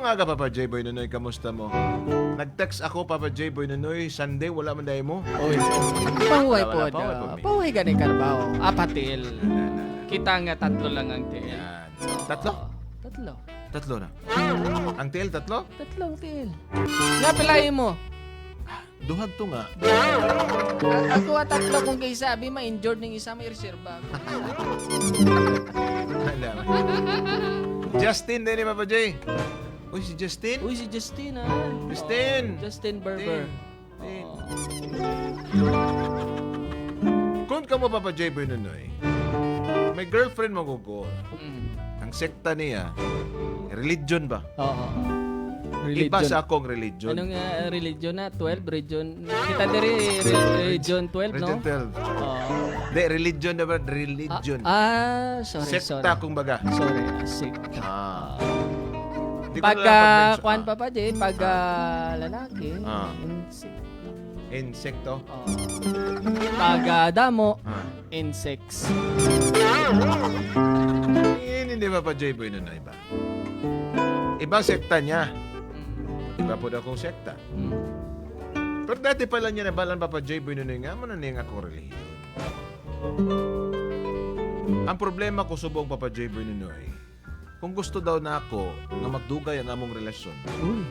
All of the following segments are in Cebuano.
Mayong aga, Papa J. Boy Nunoy, kamusta mo? Nag-text ako, Papa J. Boy Nunoy, Sunday, wala man dahil mo. Oy. Pahuway Wala, po. wala, pahuway po, mi. Pahuway gani karbaho. Apatil. Kita nga tatlo lang ang tiil. Yan. Tatlo? Tatlo. Tatlo na. Ang TL, tatlo? Tatlong tiil. Nga pilayin mo. Duhag to nga. Ako at tatlo kung kay sabi ma-injured ng isa may reserba. Wala. Justin din ni Papa J. Uy, si Justin? Uy, si Justin ah. Justin! Oh, Justin Berber. Justin. Oh. Kung ka mo, Papa J. Boy Nunoy, may girlfriend mo ko. Ang sekta niya, religion ba? Oo. Iba sa akong religion. Anong religion na? 12? Religion? Kita diri religion 12, no? Religion 12. Oo. Di, religion na ba? Religion. Ah, sorry, Sekta, sorry. kung baga. Sorry, sekta. Ah. Di ko na lang Pagka, pag-mention. kuan pa pa, Jay, pagka lalaki, insect. Insekto. Oo. Pagka damo, insects. Eh, hindi ba pa J-Boy nun iba? Iba sekta niya. Iba po daw akong sekta. Pero dati pala niya nabalan Papa J-Boy nun nga mo na niya akong relihiyon. Ang problema ko subong, Papa J-Boy Nunoy, kung gusto daw na ako nga magdugay ang among relasyon, Uy.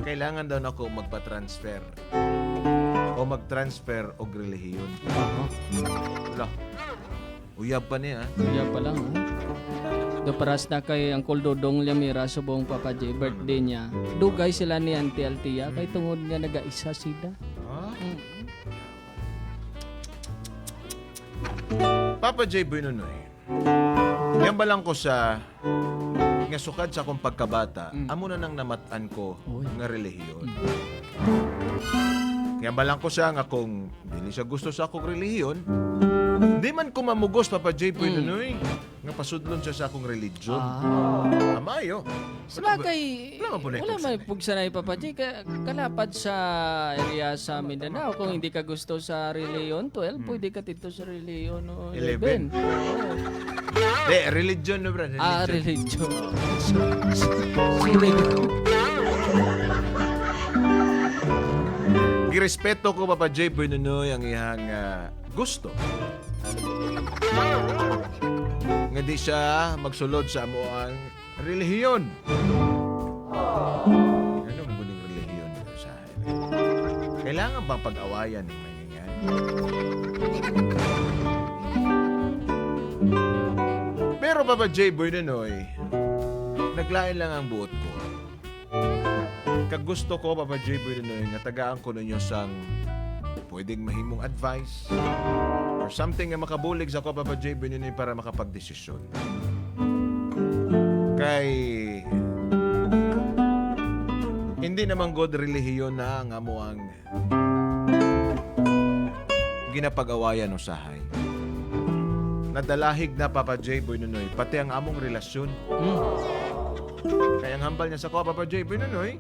Kailangan daw na ako magpa-transfer o mag-transfer og relihiyon. Oo. Wala. Uyab pa niya. Kaya pa lang, ha? Do paras na kay Uncle Dodong Lamira subong Papa J, birthday niya. Dugay sila ni Auntie Altia kay tungod nga nagaisa sila. Ha? Papa J. Boy Nunoy, yan ba lang ko sa nga sukad sa akong pagkabata, amo na nang namatan ko Uy. nga relihiyon. Kaya balang ko siya nga kung dili siya gusto sa akong relihiyon, di man ko mamugos, Papa J. Boy Nunoy, nga pasudlon siya sa akong religion. Ah. Amayo. Sabagay, Wala man po na wala man pugsanay Papa J. Kalapad sa area sa Mindanao. Kung hindi ka gusto sa Religion 12, pwede ka dito sa Religion 11. 11. Oo. Di, religion no, bro. Religion. Ah, religion. Sorry. Girespeto ko, Papa J. Boy Nunoy, ang iyang gusto. Nga di siya magsulod sa amo ang relihiyon. Ano mo guning relihiyon dito sa akin? Kailangan bang pag-awayan ng mga yan? Pero Papa J. Boy Nunoy, naglain lang ang buot ko. Kagusto ko, Papa J. Boy Nunoy, nga tagaan ko ninyo sang pwedeng mahimong advice or something nga makabulig sa ko, Papa J. Boy Nunoy, para makapagdesisyon. Kay hindi naman God relihiyon na ang amo ang ginapag-awayan usahay. Nadalahig na, Papa J. Boy Nunoy, pati ang among relasyon. Kaya ang hambal niya sa ko, Papa J. Boy Nunoy,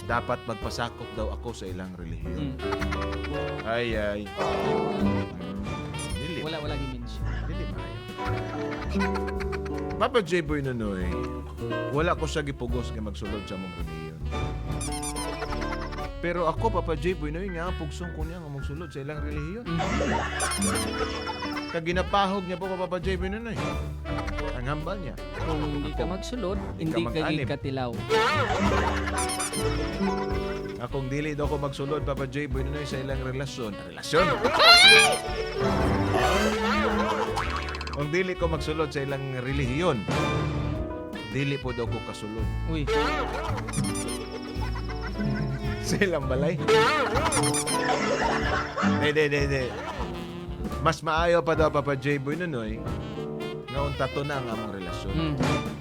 dapat magpasakop daw ako sa ilang relihiyon. Ay, ay. Dili. Wala, wala gimension. Dili maayo. Papa J. Boy Nunoy, wala ko siya gipugos nga magsulod sa among relihiyon. Pero ako, Papa J. Boy Nunoy, nga pugsong ko niya nga magsulod sa ilang relihiyon. Kag ginapahog niya po ko, Papa J. Boy Nunoy. Ang hambal niya. Kung hindi ka magsulod, Hindi hindi ka ka mag-anib. gikatilaw. Akong dili daw ko magsulod, Papa J. Boy Nunoy, sa ilang relasyon. Relasyon? Kung dili ko magsulod sa ilang relihiyon, dili po daw ko kasulod. Uy, Sa ilang balay. Di, di, di, di. Mas maayo pa daw, Papa J. Boy Nunoy, nga unta to na ang among relasyon.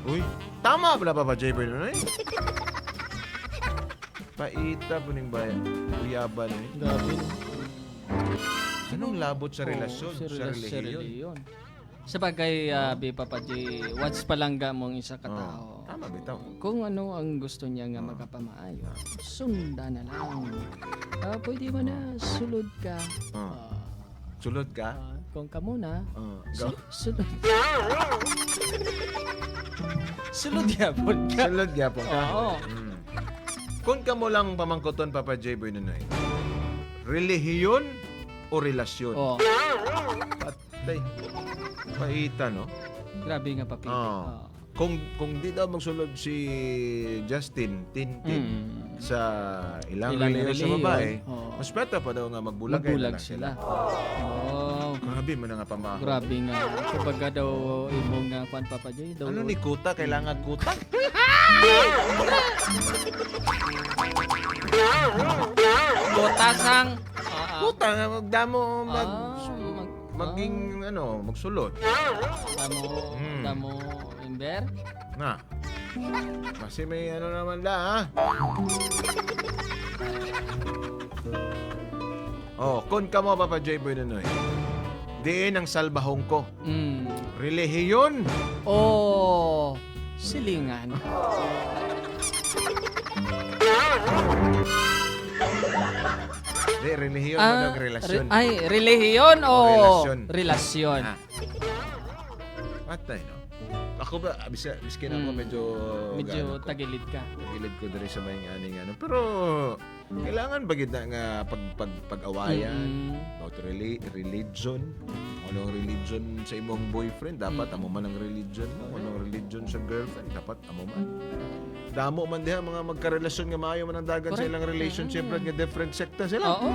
Uy, tama pala, Papa J. Boy Nunoy. Paita po ning bayan. Uyaban eh. Grabe, no? Anong labot sa relasyon? Oo, Sa sa relihiyon? relihiyon. Sa bagay, Bi Papa J, what's palangga mong isa ka tao. Tama bitaw. Kung ano ang gusto niya nga magapamaayo, sunda na lang. Ah, pwede mo na sulod ka. Oh. Sulod ka? Kung ka muna, Oh, go. sulod. Sulod yapon ka. Sulod gyapon ka. Oo. Kung kamo lang pamangkoton, Papa J. Boy Nunoy, relihiyon o relasyon? Oh, Patay. Paita, no? Grabe nga papili. Oo. Oo. Kung di daw magsulod si Justin Tintin sa ilang, Ilang relihiyon sa relihiyon, babae, oo. mas better pa daw nga magbulag na Magbulag lang sila. Oh, Grabe man nga pamaho. Grabe nga. Kumbaga daw imong nga kuan, Papa J. Daw Ano ni kuta? Kailangan kuta? Kutasang ah, ah. Kuta nga magdamo mag Ah, maging ano, magsulod. Damo, damo ember. Na. Kasi may ano naman la ha. Oh, kun ka mo, Papa J. Boy Nunoy. Diin ang salbahong ko. Relihiyon. Oh, silingan. Di, relihiyon ah, Ah, relasyon. ay, relihiyon o Relasyon. relasyon. Ah. Patay, no? Ako ba, bisa, biskin ako medyo Medyo gaano ko. tagilid ka. Tagilid ko diri sa may aning ano. Pero kailangan ba gid na nga pag pag-awayan about religion? Anong religion sa imong boyfriend? Dapat amo man ang religion mo. Anong religion sa girlfriend? Dapat amo man. Damo man diha mga magkarelasyon nga maayo man ang dagan sa ilang relationship nga different sekta sila. Oo.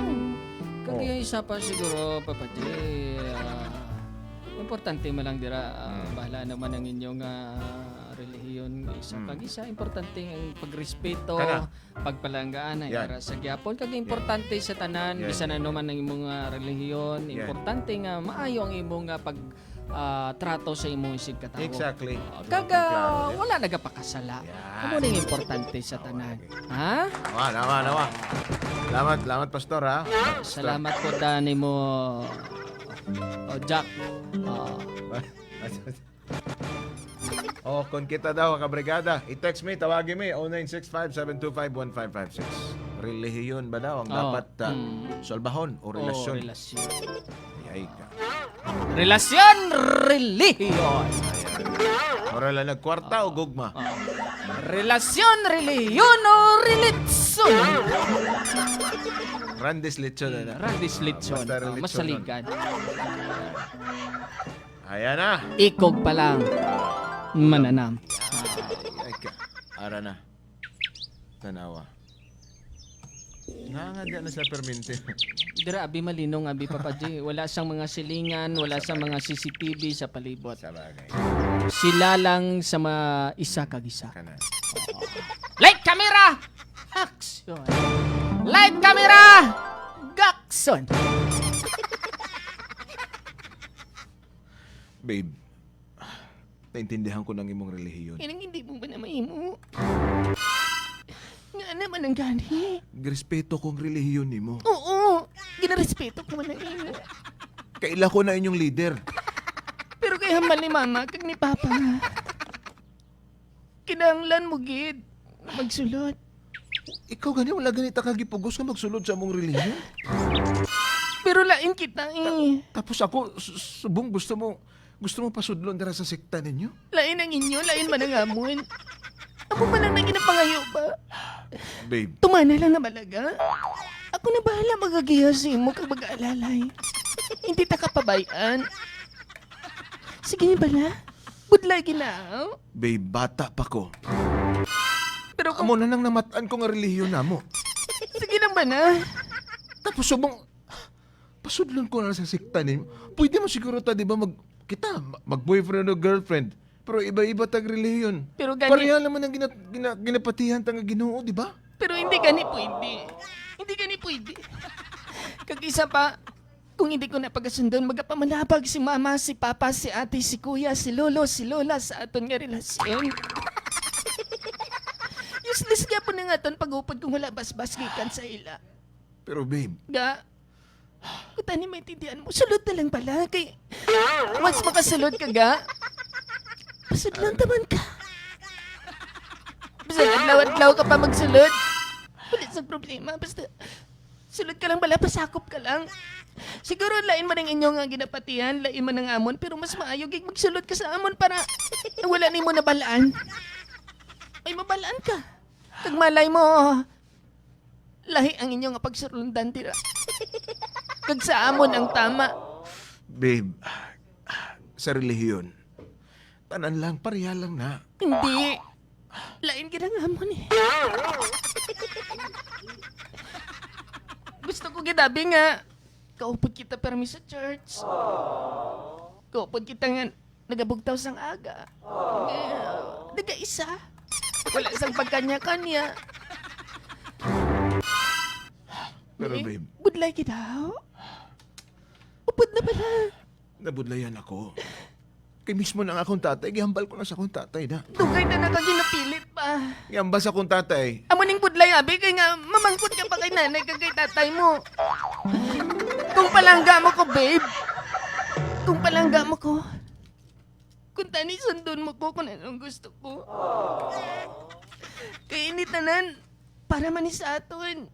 Kag yung isa pa siguro, Papa J, importante man lang dira, bahala naman ang inyong relihiyon isa kag isa. Importante ang pagrespeto, Kana. Pagpalanggaan ay Yan. ara sa gyapon. Kag importante sa tanan, Yan. bisan ano man ang imong relihiyon, Yan. importante nga maayo ang imong pag trato sa imong isig katawo. Exactly. Kag Klaro din. wala nagapakasala. Yan. Amo ning importante sa tanan. Ha? Nawa, nawa, nawa. Salamat, salamat, Pastor, ha. Salamat po Dani mo. Oh, Jack. Oh, Oh, kung kita daw, kabrigada, i-text me, tawagin me, 0965-725-1556. Relihiyon ba daw ang dapat solbahon o relasyon? Oh, relasyon. Ay, ka. Relasyon, relihiyon. Ora lang nagkwarta o gugma? Oh. Relasyon, relihiyon o relitson. Randis lechon na na. Randis litson. Basta Oh, relitsyon nun. masaligan. Ayan na. Ikog pa lang. Mananam. Ay, ka. Ara na. Tanawa. Nga nga na sa permente. Dira abi malinong abi, Papa J. Wala siyang mga silingan, wala siyang mga CCTV sa palibot. Sa bagay. Sila lang sa mga isa kag isa. Kana. Light camera! Action! Light camera! Gakson! Babe, naintindihan ko ng imong relihiyon. Inang hindi mo ba na mahimo? Nga naman ang gani. Respeto kong relihiyon nimo. Oo, ginarespeto ko man ang imo. Kaila ko na inyong leader. Pero kay hamal ni mama kag ni papa. Kinahanglan mo gid magsulod. Ikaw gani wala ganita kagipugos ka magsulod sa among relihiyon. Pero lain kita eh. Tapos ako subong gusto mo pasudlon dira sa sekta ninyo? Lain ang inyo, lain man ang amon. Ako man lang na ginapangayo ba? Babe, Tumana lang na malaga. Ako na bahala magagiya sa imo kag mag-aalalay. Hindi ta kapabayan. Sige niya bala. Budlay ginaw. Babe, bata pa ko. Pero kung Amo na nang namatan ko nga relihiyon namo. Sige lang ba na? Tapos subong pasudlon ko na sa sekta ninyo. Pwede mo siguro ta di ba mag kita mag boyfriend o girlfriend. Pero iba-iba tag relihiyon. Pero gani- Pareha naman ang ginapatihan tanga Ginoo, di ba? Pero hindi gani pwede. Hindi gani pwede. Kag isa pa, kung hindi ko na pagasundan, magapamalabag si mama, si papa, si ate, si kuya, si lolo, si lola sa aton nga relasyon. Useless nga po na nga aton pag-upod kung wala basbas gikan sa ila. Pero babe, Ga, kung tani maintindihan mo, sulod na lang pala. Kay, once makasulod ka, ga, pasudlon taman ka. Basta adlaw-adlaw ka pa magsulod. Wala sa problema. Basta, sulod ka lang pala, pasakop ka lang. Siguro lain man ang inyong nga ginapatian, lain man ang amon, pero mas maayo gig magsulod ka sa amon para wala nimo nabalaan. Ay, mabalaan ka. Kag malay mo, lahi ang inyong nga pagsurundan tira. Kag sa amon ang tama. Babe, sa relihiyon, tanan lang, pareha lang na. Hindi. Lain gid ang amon eh. Gusto ko gidabi nga. Kaupod kita permi sa church. Kaupod kita nga nagabugtaw sang aga. Nagaisa. Wala sang pagkanya-kanya. Pero Eh, babe, budlay kita. Upod na pala. Nabudlayan ako. Kay mismo na ang akong tatay, gihambal ko na sa akong tatay na. Dugay na nakaginapilit pa. Gihambal sa akong tatay. Amo ning budlay abi kay nga mamangkot ka pa kay nanay kag kay tatay mo. Kung palangga mo ko, babe. Kung palangga mo ko. Kung tani sundon mo ko kung anong gusto ko. Kay ini tanan para man ni sa aton.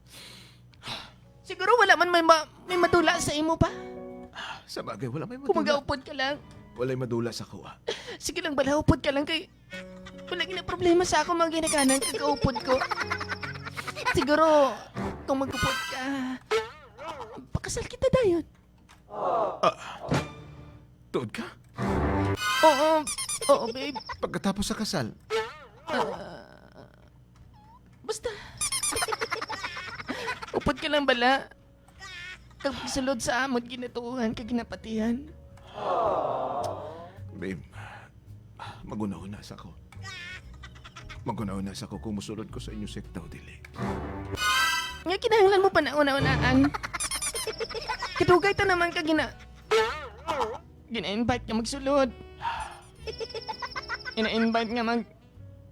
Siguro wala man may madula sa imo pa. Sa bagay, wala may Kung madula. magaupod ka lang. Wala'y madula sa kuha. Sige lang bala, upod ka lang kay wala gina problema sa ako mga ginikanan kag kaupod ko. Siguro, kung magupod ka, pakasal kita dayon. Tuod ka? Oo, oo babe. Pagkatapos sa kasal, Basta. Upod ka lang bala. Kag pagsulod sa amot ginatuuhan kag ginapatihan. Babe, magunaw-una sa ko. Magunaw-una sa ko kung musulod ko sa inyong sekta o dili. Nga kinahanglan mo pa na una-unaan. Kadugay ta naman ka gina-invite ka magsulod. Ina-invite nga mag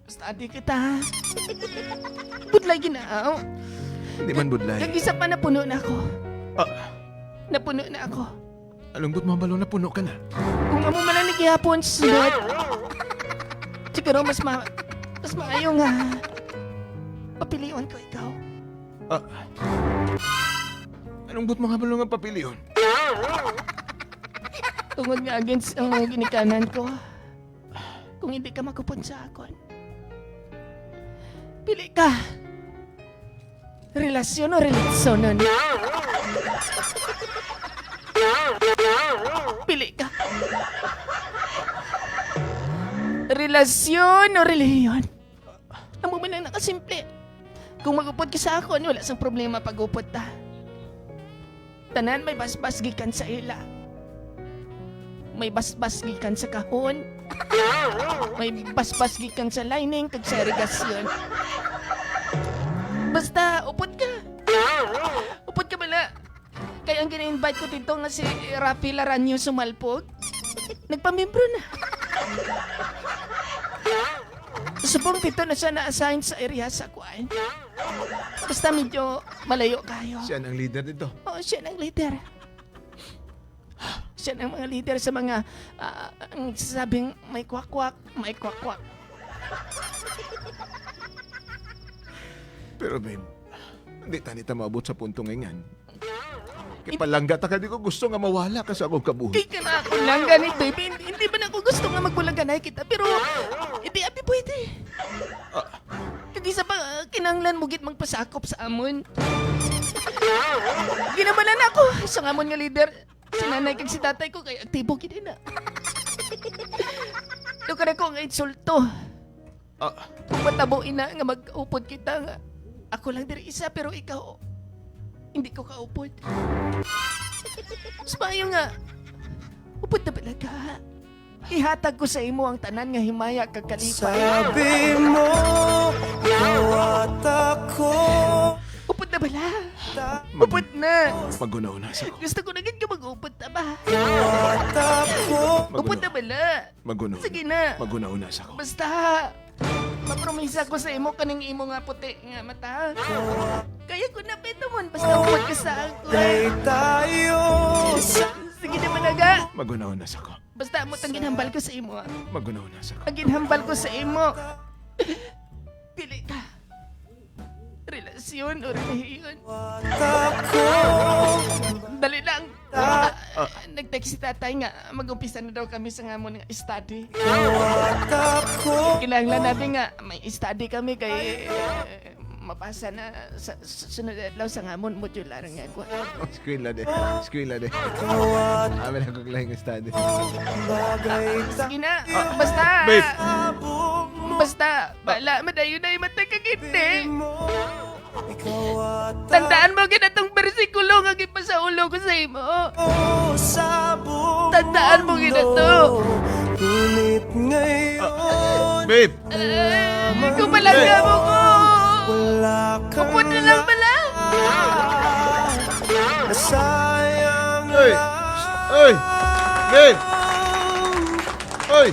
study kita. Budlay ginaaw. Hindi man budlay. Kag isa pa, napuno na ako. Ah, Napuno na ako. alunggot mo balon na puno ka na. Kung amo man lang nagihapon sa sulod. Siguro mas maayo nga papilion ko ikaw. Ah, anong but mga balon nga papilion? Tungod nga against ang mga ginikanan ko. Kung hindi ka magupon sa akon. Pili ka. Relasyon o relasyonon? Pili ka. Relasyon o relihiyon? Amo man lang nakasimple. Kung magupod ka sa akon, wala sang problema pag upod ta. Tanan may basbas gikan sa ila. May basbas gikan sa kahon. May basbas gikan sa lining kag sa irigasyon. Basta upod ka. Upod ka bala. Kaya ang gina-invite ko dito nga si Rafi Laranyo Sumalpog. Nagpamimbro na. Subong dito na siya na-assign sa area sa kuan. Basta medyo malayo kayo. Siya ang leader dito. Oo, siya ang leader. Siya ang mga leader sa mga ang sasabing may kwakwak, may kwakwak. Pero babe, hindi tani ta maabot sa puntong ingan. Kay palangga ta ka, di ko gusto nga mawala ka sa akong kabuhi. Kay ka na ako lang ganit, baby. Hindi ba na ako gusto nga magbulaganay kita, pero hindi abi pwede. Kag isa pa, kinanglan mo git magpasakop sa amon. Ginamalan ako sa amon nga leader. Si nanay kag si tatay ko kay aktibo gid na. Lugar ako nga insulto. Kung matabo ina nga mag-upod kita nga. Ako lang diri isa pero ikaw hindi ko kaupod. Mas maayo nga upod na pala ka. Ihatag ko sa imo ang tanan nga himaya kag kalipay. Sabi mo, ikaw at ako. Upod na bala. Upod na. Magunaw na sa ko. Gusto ko na gid ka mag-upod ta ba? At ako. Upod na bala. Magunaw. Sige na. Magunaw na sa ko. Basta mapromisa ko sa imo kaning imo nga puti nga mata. Kaya ko na mon basta upod ka sa ako. Day tayo sa Sige na managa. Magunaw na sa ko. Basta mo tang ginhambal ko sa imo. Ah. Magunaw na sa ko. Ang ginhambal ko sa imo. Pili ka. Relasyon o relihiyon. ako. Dali lang. Nag-text si tatay nga mag-umpisa na daw kami sa nga mo nga study. At ako Kinahanglan natin nga may study kami kay mapasa na sa sunod adlaw sa ngamon modular nga ko. Eskwela de. Eskwela de. Ikaw at Amin ako lang study. bagay Sige na, basta. Babe. tabo mo. Basta, bala, madayon na yung mata kag hindi. Mo Ikaw at Tandaan mo ginatong bersikulo nga gipasaulo ko sa imo. ako sa buong Tandaan mo ginato. mundo. Ngunit ngayon Babe! Ay, kung palangga mo ko. wala kang Upod na lang pala. Nasayang Oy! lang. Oy! Babe! Oy!